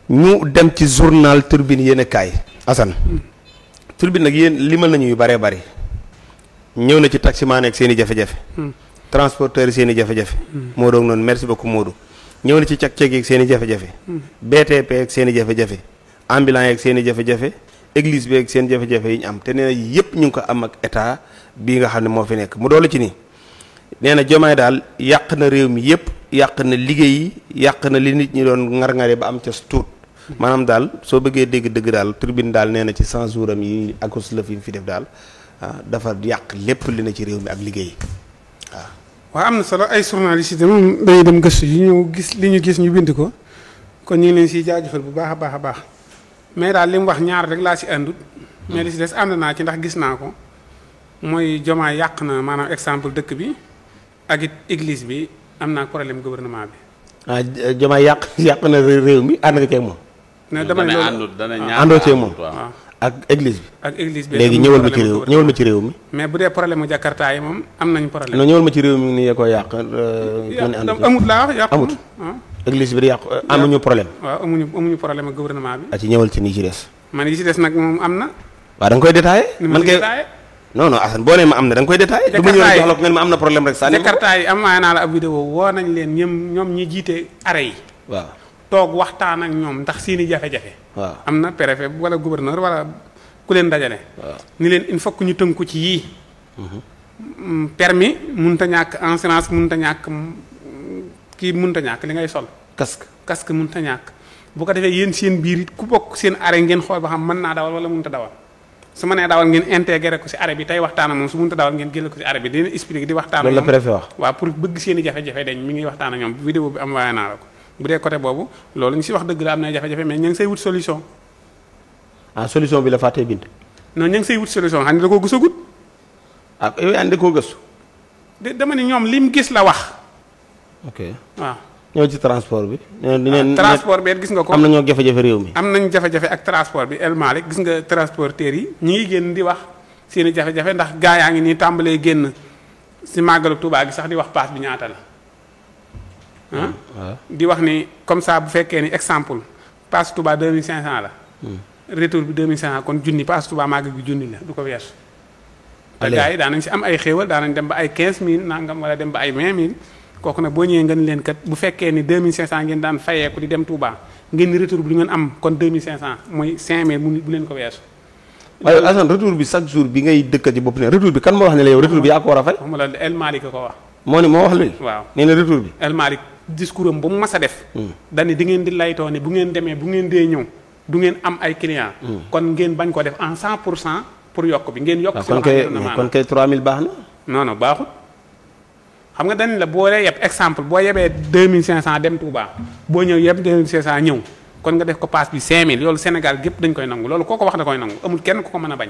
ñu dem ci journal Tribune yéen a kaay Assane. Tribune nag yéen limal nañu yu bëree bëri. ñëw na ci taximaan ak seen i jafe-jafe. transporteur seen i jafe-jafe. moo doon noonu merci beaucoup Modou. ñëw na ci cag-cag yi ak seen i jafe-jafe. BTP ak seen i jafe-jafe. ambulant yi ak seen i jafe-jafe. église bi ak seen jafe-jafe yi ñu am te nee na yëpp ñu ngi ko am ak état bii nga xam ne moo fi nekk mu doolu ci nii. nee na Diomaye daal yàq na réew mi yëpp yàq na liggéey yi yàq na li nit ñi doon ngar-ngare ba am ca tuut. maanaam daal soo bëggee dégg dëgg daal Tribune daal nee na ci 100 jours am yi ak lëf yi mu fi def daal dafa yàq lépp li na ci réew mi ak liggéey waaw. waaw am na solo ay journalistes moom dañuy dem gëstu yi ñu gis li ñu gis ñu bind ko kon ñu ngi leen siy jaajëfal bu baax a baax a baax mais daal li mu wax ñaar rek laa si àndut. mais li si des ànd naa ci ndax gis naa ko mooy Diomaye yàq na maanaam exemple dëkk bi ak it église bi am naa problème gouvernement bi. Diomaye yàq na réew mi ànd nga ceeg moom. ne dama ne loolu àndoo ceeg moom waaw. ak église bi. ak église bi léegi ñëwal ma ci réew mi. mais bu dee problème mu Jakarta yi moom am nañu problème. non ñëwal ma ci réew mi ni ko yàq. amut laa wax yàq amut. église bi di yàq amuñu problème. waaw amuñu problème ak gouvernement bi. a ci ñëwal ci nii ci des. man yi ci des nag moom am na. waaw da nga koy détaillé. man kay non Assane boo nee ma am na da nga koy détaillé. du ma ñëw jox la ko ngeen ma am na problème rek. saa Jakarta yi am naa la ab vidéo woo nañ leen ñoom ñi jiite arrêt yi. waaw toog waxtaan ak ñoom ndax seeni jafe-jafe. waaw am na préfet wala gouverneur wala ku leen dajale. waaw ni leen il faut que ñu tënku ci yii. permis mënut a ñàkk assurance mënut a ñàkk kii mënut a ñàkk li ngay sol. casque mënut a ñàkk. bu ko defee yéen seen biir it ku bokk seen arrêt ngeen xool ba xam mën naa dawal wala mënut a dawal su ma nee dawal ngeen intégré ko si arrêt bi tey waxtaan ak moom su mënut a dawal ngeen génne ko si arrêt bi dina expliqué di waxtaan ak loolu la préfet wax. waaw pour bëgg seen i jafe-jafe dañ mi ngi waxtaan ak ñoom vidéo bi am waaye naa la ko bu dee côté boobu loolu ñu si wax dëgg la am na jafe-jafe mais ñu ngi say wut solution. solution bi la fàttee bind. non ñu ngi say wut solution xam ne da koo gisagut. yow yaa ngi koo gëstu. dama ne ñoom lim gis la wax. ok waaw. ñëw ci transport bi. transport bi gis nga ko. am nañoo jafe-jafe réew mi. am nañ jafe-jafe ak transport bi El Malick gis nga transporteurs yi ñi ngi génn di wax seen i jafe-jafe ndax gaa yaa ngi nii tàmbalee génn si màggalu Touba gi sax di wax paas bi ñaata la. di wax ni comme ça bu fekkee ni exemple paas Touba 2500 la. retour bi 2500 kon junni paas Touba màggal gi junni la du ko weesu. te gaa yi daan nañ si am ay xéewal daan nañ dem ba ay 15000 nangam wala dem ba ay 20000. kooku nag boo ñëwee ngeen leen kat bu fekkee ni 2500 ngeen daan fayeeku di dem Touba ngeen ni retour bi du ngeen am kon 2500 mooy 5000 bu leen ko weesu. waaye Assane retour bi chaque jour bi ngay dëkkat ci bopp ne retour bi kan moo wax ne la yow retour bi yaa ko war a fay. xam nga El Malick ko wax. moo wax léegi. waaw nee na retour bi. El Malick discours am ba mu mas a def. dañu di ngeen di laytoo ne bu ngeen demee bu ngeen dee ñëw du ngeen am ay clients. kon ngeen bañ ko def en 100% pour yokk bi ngeen yokk. si kon kay 3000 baax na. non baaxut. xam nga dañ la boo dee yeb exemple boo yebee 2500 dem Touba boo ñëw yeb 2500 ñëw kon nga def ko paas bi 5000 loolu Sénégal gépp dañ koy nangu loolu koo ko wax da koy nangu amul kenn ku ko mën a bañ.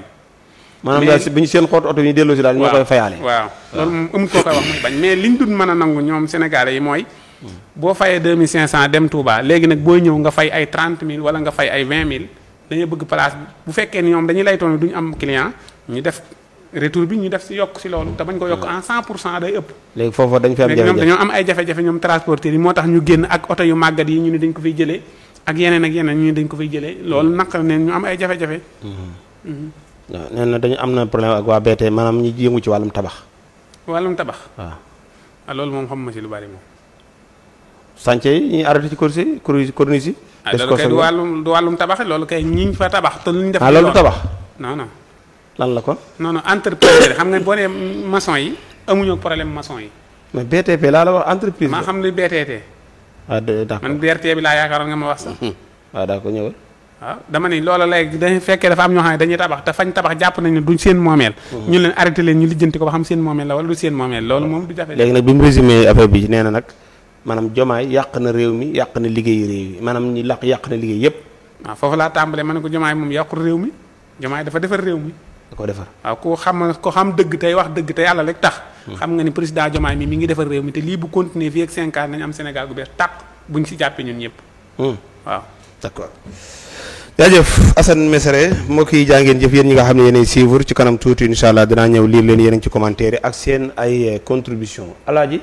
maanaam daal bi ñu seen xoot oto yi delloo si daal ñoo koy fayaale. waaw loolu moom amul koo koy wax muy bañ mais liñ dul mën a nangu ñoom Sénégalais yi mooy. boo fayee 2500 dem Touba léegi nag booy ñëw nga fay ay 30000 wala nga fay ay 20000 dañuy bëgg place bi bu fekkee ni ñoom dañuy laytoon duñu am client ñu def. retour bi ñu def si yokk si loolu te bañ ko yokk en 100% day ëpp. léegi foofu dañ fi am jafe-jafe dañoo am ay jafe-jafe ñoom transporteurs yi moo tax ñu génn ak oto yu màggat yi ñu ne dañ ko fiy jëlee ak yeneen ñu ne dañ ko fiy jëlee loolu naka ne ñu am ay jafe-jafe. waaw nee na dañu am na problème ak waa BT maanaam ñi yëngu ci wàllum tabax. wàllum tabax. waaw loolu moom xam ma si lu bari moom. chantier yi ñuy arrêté ci corniche yi. loolu kay du wàllum tabax loolu kay ñiñ fa tabax te luñ def. loolu tabax non. lan la kon. non entreprise xam nga boo nee maçon yi amuñu problème maçon yi. mais BTP laa la wax entreprise. maa xam li BTT. d'accord man BRT bi laa yaakaaroon nga ma wax sax. waaw d'accord ñëwal. waaw dama ni loola léegi dañuy fekkee dafa am ñoo xam ne dañuy tabax te fañ tabax jàpp nañ ne duñ seen moomeel. ñu leen arrêté leen ñu lijjanti ko ba xam seen moomeel la wala du seen moomeel loolu moom du jafe. léegi nag bi mu résumé affaire bi nee na nag maanaam Diomaye yàq na réew mi yàq na liggéey réew yi maanaam ñi yàq na liggéey yépp. waaw foofu laa tàmbalee ma ne ko Diomaye moom yàqul réew mi Diomaye dafa defar réew mi da ko defar waaw ko xam dëgg tey wax dëgg te yàlla rek tax. xam nga ni président Diomaye mi ngi defar réew mi te lii bu continuer fii ak 5 ans nañu am Sénégal gu bees tàq buñ si jàppee ñun ñëpp. waaw d'accord. jaajëf Assane Mesere mbokk yi jaa ngeen jëf yéen ñi nga xam ne yéenay suivre ci kanam tuuti incha allah dinaa ñëw lire leen yéen ci commentaire ak seen ay contribution alaaji